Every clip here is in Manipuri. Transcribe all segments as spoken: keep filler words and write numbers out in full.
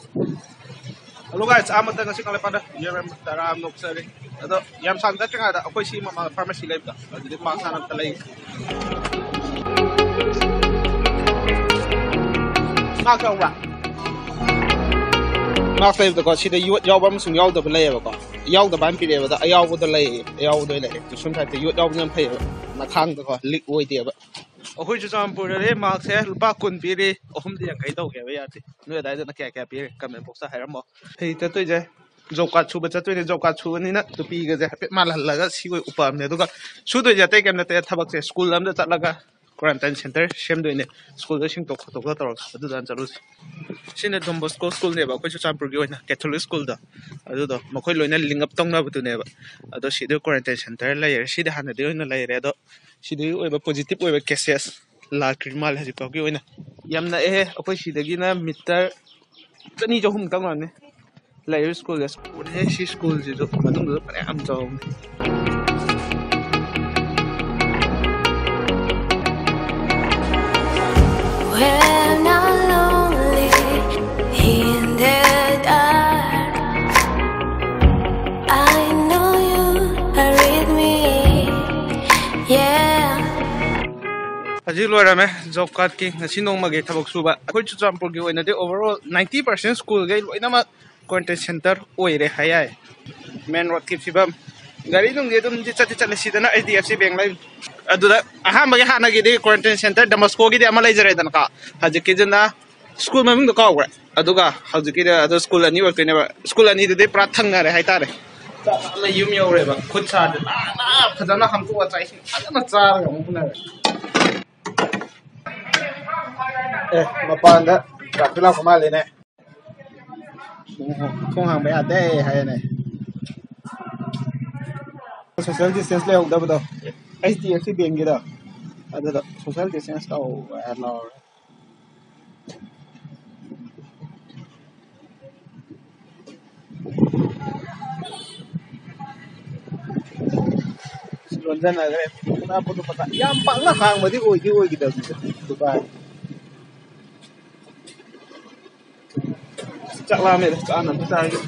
Hello guys, ꯑꯍꯥꯟꯕꯗ ꯉꯁꯤ ꯀꯪꯂꯩꯄꯥꯛꯇ ꯌꯦꯔꯨꯝ ꯇꯔꯥ ꯑꯃ ꯂꯧꯖꯔꯦ꯫ ꯑꯗꯣ ꯌꯥꯝ ꯁꯥꯡꯅ ꯆꯠꯇ꯭ꯔꯤꯉꯩꯗ ꯑꯩꯈꯣꯏ ꯁꯤ ꯃꯃꯥꯡꯗ pharmacy ꯂꯩꯕꯗꯣ, ꯑꯗꯨꯗꯤ mask ꯍꯥꯟꯅ ꯑꯝꯇ ꯂꯩ꯫ Mask ꯌꯥꯎꯕ꯭ꯔꯥ? Mask ꯂꯩꯕꯗꯀꯣ, ꯁꯤꯗ ꯌꯣꯠ ꯌꯥꯎꯕ ꯑꯃꯁꯨꯡ ꯌꯥꯎꯗꯕ ꯂꯩꯌꯦꯕꯀꯣ꯫ ꯌꯥꯎꯗꯕ ꯑꯃ ꯄꯤꯔꯛꯑꯦꯕ, ꯑꯗꯣ ꯑꯌꯥꯎꯕꯗꯣ ꯂꯩꯌꯦ, ꯑꯌꯥꯎꯕꯗꯣ ꯑꯣꯏꯅ ꯂꯩꯔꯦ꯫ ꯁꯣꯝ side ꯇ ꯌꯣꯠ ꯌꯥꯎꯕꯅ ꯌꯥꯝ ꯐꯩꯌꯦꯕ, ꯃꯊꯥꯡꯗꯀꯣ leak ꯑꯣꯏꯗꯦꯕ꯫ ꯑꯩꯈꯣꯏ ꯆꯨꯔꯆꯥꯟꯄꯨꯔꯗꯗꯤ mask ꯁꯦ ꯂꯨꯄꯥ ꯀꯨꯟ ꯄꯤꯔꯤ, ꯑꯍꯨꯝꯗꯤ ꯌꯥꯡꯈꯩ ꯇꯧꯒꯦꯕ ꯌꯥꯗꯦ꯫ ꯅꯣꯏ ꯑꯗꯥꯏꯗꯅ ꯀꯌꯥ ꯀꯌꯥ ꯄꯤꯔꯤ? Comment box ꯇ ꯍꯥꯏꯔꯝꯃꯣ꯫ ꯑꯩ ꯆꯠꯇꯣꯏꯁꯦ job card ꯁꯨꯕ ꯆꯠꯇꯣꯏꯅꯦ꯫ Job card ꯁꯨꯕꯅꯤꯅ ꯇꯨꯄꯤꯒꯁꯦ ꯍꯥꯏꯐꯦꯠ ꯃꯥꯜꯍꯜꯂꯒ ꯁꯤ ꯑꯣꯏ ꯎꯞꯄꯛꯑꯕꯅꯦ꯫ ꯑꯗꯨꯒ ꯁꯨꯗꯣꯏꯁꯦ ꯑꯇꯩ ꯀꯩꯝ ꯅꯠꯇꯦ, ꯊꯕꯛꯁꯦ school ꯑꯝꯗ ꯆꯠꯂꯒ quarantine center ꯁꯦꯝꯗꯣꯏꯅꯦ꯫ School ꯗ ꯁꯦꯡꯇꯣꯛ ꯈꯣꯠꯇꯣꯛꯄ ꯇꯧꯔꯒ ꯑꯗꯨꯗ ꯍꯥꯟꯅ ꯆꯠꯂꯨꯁꯤ꯫ ꯁꯤꯅ Don Bosco school ꯅꯦꯕ, ꯑꯩꯈꯣꯏ ꯆꯨꯔꯆꯥꯟꯄꯨꯔꯒꯤ ꯑꯣꯏꯅ Catholic school ꯗꯣ꯫ ꯑꯗꯨꯗꯣ ꯃꯈꯣꯏ ꯂꯣꯏꯅ link up ꯇꯧꯅꯕꯗꯨꯅꯦꯕ꯫ ꯑꯗꯣ ꯁꯤꯗ quarantine center ꯂꯩꯔꯦ꯫ ꯁꯤꯗꯤ ꯍꯥꯟꯅꯗꯤ ꯑꯣꯏꯅ ꯂꯩꯔꯦ, ꯑꯗꯣ ꯁꯤꯗꯒꯤ ꯑꯣꯏꯕ positive ꯑꯣꯏꯕ cases ꯂꯥꯛꯇ꯭ꯔꯤ ꯃꯥꯜꯂꯦ ꯍꯧꯖꯤꯛ ꯐꯥꯎꯒꯤ ꯑꯣꯏꯅ꯫ ꯌꯥꯝ ꯅꯛꯑꯦ, ꯑꯩꯈꯣꯏ ꯁꯤꯗꯒꯤꯅ meter ꯆꯅꯤ ꯆꯍꯨꯝ ꯇꯪ ꯑꯣꯏꯔꯝꯅꯤ ꯂꯩꯔꯤꯕ school ꯁꯦ꯫ ꯎꯔꯦ, ꯁꯤ school ꯁꯤꯁꯨ ꯃꯅꯨꯡꯗ ꯐꯅꯌꯥꯝ ꯆꯥꯎꯕꯅꯤ꯫ When I'm lonely in the dark, I know you are with me, yeah. ꯍꯧꯖꯤꯛ ꯂꯣꯏꯔꯝꯃꯦ job card ꯀꯤ ꯉꯁꯤ ꯅꯣꯡꯃꯒꯤ ꯊꯕꯛ ꯁꯨꯕ꯫ ꯑꯩꯈꯣꯏ ꯆꯨꯔꯆꯥꯟꯄꯨꯔꯒꯤ ꯑꯣꯏꯅꯗꯤ overall ninety percent school ꯒꯩ ꯂꯣꯏꯅꯃꯛ quarantine center ꯑꯣꯏꯔꯦ ꯍꯥꯏ ꯌꯥꯏ꯫ Main road ꯀꯤ ꯐꯤꯕꯝ, ꯒꯥꯔꯤ ꯅꯨꯡꯗꯤ ꯑꯗꯨꯝꯗꯤ ꯆꯠꯇꯤ ꯆꯠꯂꯦ꯫ ꯁꯤꯗꯅ H D F C bank ꯂꯩ꯫ ꯑꯗꯨꯗ ꯑꯍꯥꯟꯕꯒꯤ ꯍꯥꯟꯅꯒꯤꯗꯤ quarantine center Don Bosco ꯒꯤꯗꯤ ꯑꯃ ꯂꯩꯖꯔꯦꯗꯅꯀꯣ꯫ ꯍꯧꯖꯤꯛꯀꯤꯗꯨꯅ school ꯃꯃꯤꯡꯗꯣ ꯀꯥꯎꯈ꯭ꯔꯦ꯫ ꯑꯗꯨꯒ ꯍꯧꯖꯤꯛꯀꯤꯗ ꯑꯗꯨ school ꯑꯅꯤ ꯑꯣꯏꯔꯛꯇꯣꯏꯅꯦꯕ꯫ School ꯑꯅꯤꯗꯨꯗꯤ ꯄꯨꯔꯥ ꯊꯪꯅꯔꯦ ꯍꯥꯏꯇꯥꯔꯦ꯫ ꯆꯞ ꯃꯥꯟꯅ ꯌꯨꯝ ꯌꯧꯔꯦꯕ꯫ ꯈꯨꯠ ꯁꯥꯁꯦ ꯅꯥꯟꯅ ꯐꯖꯅ ꯍꯥꯝꯇꯣꯛꯑ ꯆꯥꯛ ꯏꯁꯤꯡ ꯐꯖꯅ ꯆꯥꯔꯒ ꯑꯃꯨꯛ ꯎꯅꯔꯦ꯫ ꯑꯦ, ꯃꯄꯥꯟꯗ traffic ꯂꯥꯛꯄ ꯃꯥꯜꯂꯦꯅꯦ꯫ ꯊꯣꯡ ꯍꯥꯡꯕ ꯌꯥꯗꯦ ꯍꯥꯏꯌꯦꯅꯦ꯫ Social distance ꯂꯩꯍꯧꯗꯕꯗꯣ, H D F C bank ꯀꯤꯗꯣ, ꯑꯗꯨꯗ social distance ꯇꯧ ꯍꯥꯏꯔ ꯂꯥꯎꯔꯦ꯫ ꯂꯣꯟꯖꯟꯅꯈ꯭ꯔꯦ꯫ ꯌꯥꯝ ꯄꯥꯛꯅ ꯍꯥꯡꯕꯗꯤ ꯑꯣꯏꯗꯤ ꯑꯣꯏꯈꯤꯗꯕꯅꯤꯗ ꯗꯨꯀꯥꯟ꯫ ꯆꯥꯛ ꯂꯥꯝꯃꯦꯗ, ꯆꯥꯅꯕ ꯆꯥꯔꯒꯦ꯫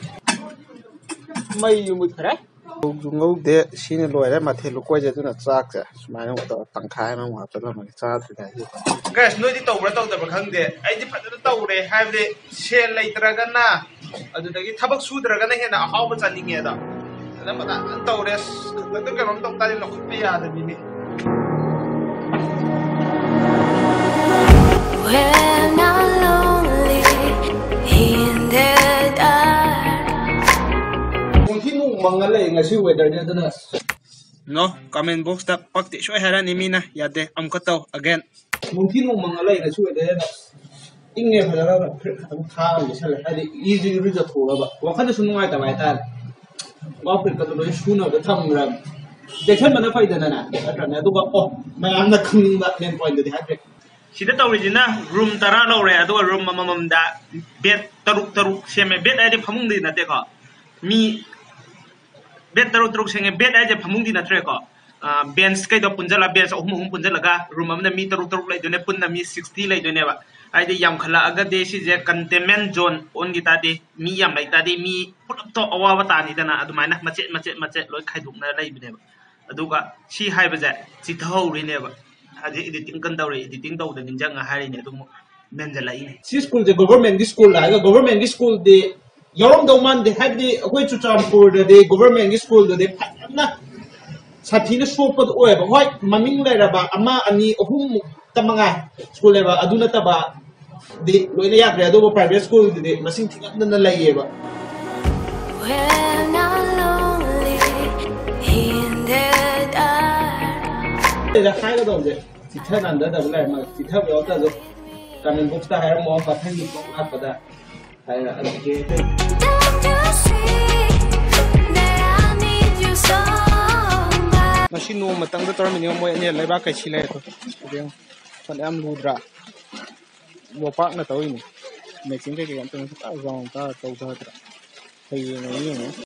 ꯃꯩꯁꯨ ꯃꯨꯠꯈ꯭ꯔꯦ꯫ ꯉꯧꯁꯨ ꯉꯧꯗꯦ, ꯁꯤꯅ ꯂꯣꯏꯔꯦ ꯃꯊꯦꯜ ꯂꯨꯀꯣꯏꯁꯦ꯫ ꯑꯗꯨꯅ ꯆꯥꯛꯁꯦ ꯁꯨꯃꯥꯏꯅ ꯑꯃꯨꯛ ꯇꯧꯔ ꯇꯪꯈꯥꯏ ꯑꯃꯃꯨꯛ ꯍꯥꯞꯆꯜꯂꯝꯃꯒꯦ, ꯆꯥꯗ꯭ꯔꯤꯉꯩꯁꯤꯗ꯫ Guys, ꯅꯣꯏꯗꯤ ꯇꯧꯕ꯭ꯔꯥ ꯇꯧꯗꯕ꯭ꯔꯥ ꯈꯪꯗꯦ, ꯑꯩꯗꯤ ꯐꯖꯅ ꯇꯧꯔꯦ꯫ ꯍꯥꯏꯕꯗꯤ ꯁꯦꯜ ꯂꯩꯇ꯭ꯔꯒꯅ, ꯑꯗꯨꯗꯒꯤ ꯊꯕꯛ ꯁꯨꯗ꯭ꯔꯒꯅ ꯍꯦꯟꯅ ꯑꯍꯥꯎꯕ ꯆꯥꯅꯤꯡꯉꯦꯗ꯫ ꯑꯗꯨꯅ ꯐꯖꯅ ꯇꯧꯔꯦ꯫ ꯑꯁ, ꯈꯛꯇ ꯀꯩꯅꯣꯝ ꯇꯧ ꯇꯥꯔꯗꯤ ꯂꯧꯈꯠꯄ ꯌꯥꯗꯕꯤꯅꯤ꯫ When I'm lonely in the dark. ꯅꯨꯡꯊꯤ ꯅꯣꯡ ꯃꯪꯉ ꯂꯩ ꯉꯁꯤ weatherꯁꯦ, ꯑꯗꯨꯅ꯫ No, comment boxꯇ ꯄꯛꯇꯦ ꯁꯣꯏ ꯍꯥꯏꯔꯛꯑꯅꯤ ꯃꯤꯅ꯫ ꯌꯥꯗꯦ, ꯑꯃꯨꯛꯀ ꯇꯧ, again. ꯅꯨꯡꯊꯤ ꯅꯣꯡ ꯃꯪꯉ ꯂꯩ ꯉꯁꯤ weatherꯁꯦ꯫ ꯏꯪꯉꯦ ꯐꯖꯅ, ꯐꯨꯔꯤꯠ ꯈꯛꯇꯪ ꯊꯥꯔꯒ ꯂꯤꯠꯁꯜꯂꯦ꯫ ꯍꯥꯏꯗꯤ ꯏꯁꯨ ꯏꯔꯨꯖꯊꯣꯛꯑꯒ ꯋꯥꯈꯜꯗꯁꯨ ꯅꯨꯡꯉꯥꯏꯇꯕ ꯍꯥꯏꯇꯥꯔꯦ꯫ ꯋꯥ ꯐꯨꯔꯤꯠꯀꯗꯣ ꯂꯣꯏ ꯁꯨꯅꯕꯗ ꯊꯝꯈ꯭ꯔꯕꯅꯤ꯫ ꯆꯦꯛꯁꯤꯟꯕꯅ ꯐꯩꯗꯅꯅꯦ, ꯅꯠꯇ꯭ꯔꯅꯦ? ꯑꯗꯨꯒ ꯑꯣ, ꯃꯌꯥꯝꯅ ꯈꯪꯅꯤꯡꯕ main pointꯗꯨꯗꯤ ꯍꯥꯏꯗ꯭ꯔꯦ꯫ ꯁꯤꯗ ꯇꯧꯔꯤꯁꯤꯅ room ꯇꯔꯥ ꯂꯧꯔꯦ, ꯑꯗꯨꯒ room ꯑꯃꯃꯝꯗ bed ꯇꯔꯨꯛ ꯇꯔꯨꯛ ꯁꯦꯝꯃꯦ꯫ Bed ꯍꯥꯏꯗꯤ ꯐꯃꯨꯡꯗꯤ ꯅꯠꯇꯦꯀꯣ, ꯃꯤ bed ꯇꯔꯨꯛ ꯇꯔꯨꯛ ꯁꯦꯝꯃꯦ꯫ Bed ꯍꯥꯏꯁꯦ ꯐꯃꯨꯡꯗꯤ ꯅꯠꯇ꯭ꯔꯦꯀꯣ, ꯑ, bench ꯀꯩꯗꯣ ꯄꯨꯟꯁꯤꯜꯂ, bench ꯑꯍꯨꯝ ꯑꯍꯨꯝ ꯄꯨꯟꯁꯤꯜꯂꯒ room ꯑꯃꯗ ꯃꯤ ꯇꯔꯨꯛ ꯇꯔꯨꯛ ꯂꯩꯗꯣꯏꯅꯦ, ꯄꯨꯟꯅ ꯃꯤ sixty ꯂꯩꯗꯣꯏꯅꯦꯕ꯫ ꯍꯥꯏꯗꯤ ꯌꯥꯝꯈꯠꯂꯛꯑꯒꯗꯤ ꯁꯤꯁꯦ containment zone ꯑꯣꯟꯈꯤ ꯇꯥꯔꯗꯤ ꯃꯤ ꯌꯥꯝ ꯂꯩ ꯇꯥꯔꯗꯤ ꯃꯤ ꯄꯨꯂꯞꯇꯣ ꯑꯋꯥꯕ ꯇꯥꯅꯤꯗꯅ, ꯑꯗꯨꯃꯥꯏꯅ ꯃꯆꯦꯠ ꯃꯆꯦꯠ ꯃꯆꯦꯠ ꯂꯣꯏ ꯈꯥꯏꯗꯣꯛꯅ ꯂꯩꯕꯅꯦꯕ꯫ ꯑꯗꯨꯒ ꯁꯤ ꯍꯥꯏꯕꯁꯦ ꯆꯤꯊꯍꯧꯔꯤꯅꯦꯕ꯫ ꯍꯧꯖꯤꯛ editing ꯀꯟꯅ ꯇꯧꯔꯤ, editing ꯇꯧꯕꯗ ꯅꯤꯡꯁꯤꯡꯉ ꯍꯥꯏꯔꯤꯅꯦ, ꯑꯗꯨ ꯑꯃꯨꯛ ꯃꯦꯟꯁꯤꯜꯂꯛꯏꯅꯦ꯫ ꯁꯤ ꯁ꯭ꯀꯨꯜꯁꯦ governmentꯒꯤ ꯁ꯭ꯀꯨꯜ ꯍꯥꯏꯔꯒ governmentꯒꯤ ꯁ꯭ꯀꯨꯜꯗꯤ ꯌꯥꯎꯔꯝꯗꯧ ꯃꯥꯟꯗꯦ꯫ ꯍꯥꯏꯕꯗꯤ ꯑꯩꯈꯣꯏ ꯆꯨꯔꯆꯥꯟꯄꯨꯔꯗꯗꯤ governmentꯒꯤ ꯁ꯭ꯀꯨꯜꯗꯨꯗꯤ ꯐꯖꯅ ꯁꯥꯊꯤꯅ ꯁꯣꯛꯄꯗꯣ ꯑꯣꯏꯌꯦꯕ꯫ ꯍꯣꯏ, ꯃꯃꯤꯡ ꯂꯩꯔꯕ ꯑꯃ, ꯑꯅꯤ, ꯑꯍꯨꯝꯃꯨꯛꯇ ꯃꯉꯥꯏ ꯁ꯭ꯀꯨꯜꯅꯦꯕ꯫ ꯑꯗꯨ ꯅꯠꯇꯕꯗꯤ ꯂꯣꯏꯅ ꯌꯥꯗ꯭ꯔꯦ꯫ ꯑꯗꯨꯕꯨ private ꯁ꯭ꯀꯨꯜꯗꯨꯗꯤ ꯃꯁꯤꯡ ꯊꯤꯉꯝꯗꯅ ꯂꯩꯌꯦꯕ꯫ When I'm lonely in the dark. ꯁꯤꯗ ꯍꯥꯏꯒꯗꯧꯕꯁꯦ ꯆꯤꯊ ꯅꯥꯟꯊꯗꯕ ꯂꯩꯔꯝꯃꯒ ꯆꯤꯊꯕ ꯌꯥꯎꯗ꯭ꯔꯁꯨ comment boxꯇ ꯍꯥꯏꯔꯝꯃꯣ, ꯃꯊꯪꯒꯤ vlog ꯂꯥꯛꯄꯗ ꯍꯥꯏꯔꯛꯑꯒꯦ꯫ Don't you see that I need you so much? ꯉꯁꯤ ꯅꯣꯡꯃꯇꯪꯗ ꯇꯧꯔꯝꯃꯤꯅꯦ ꯃꯣꯏ ꯑꯅꯤ ꯂꯩꯕꯥꯛ ꯀꯩꯁꯤ ꯂꯩꯔꯦ꯫ ꯐꯅꯌꯥꯝ ꯂꯨꯗ꯭ꯔꯥ? ꯌꯣꯄꯥꯛꯅ ꯇꯧꯔꯤꯅꯤ꯫ Matching ꯀꯩꯀꯩ ꯑꯝꯇ ꯉꯁꯤ ꯄꯨꯔꯥ round ꯇꯥꯔ ꯇꯧꯊꯗ꯭ꯔꯥ? ꯍꯌꯦꯡ ꯑꯃꯨꯛ ꯌꯦꯡꯉꯣ꯫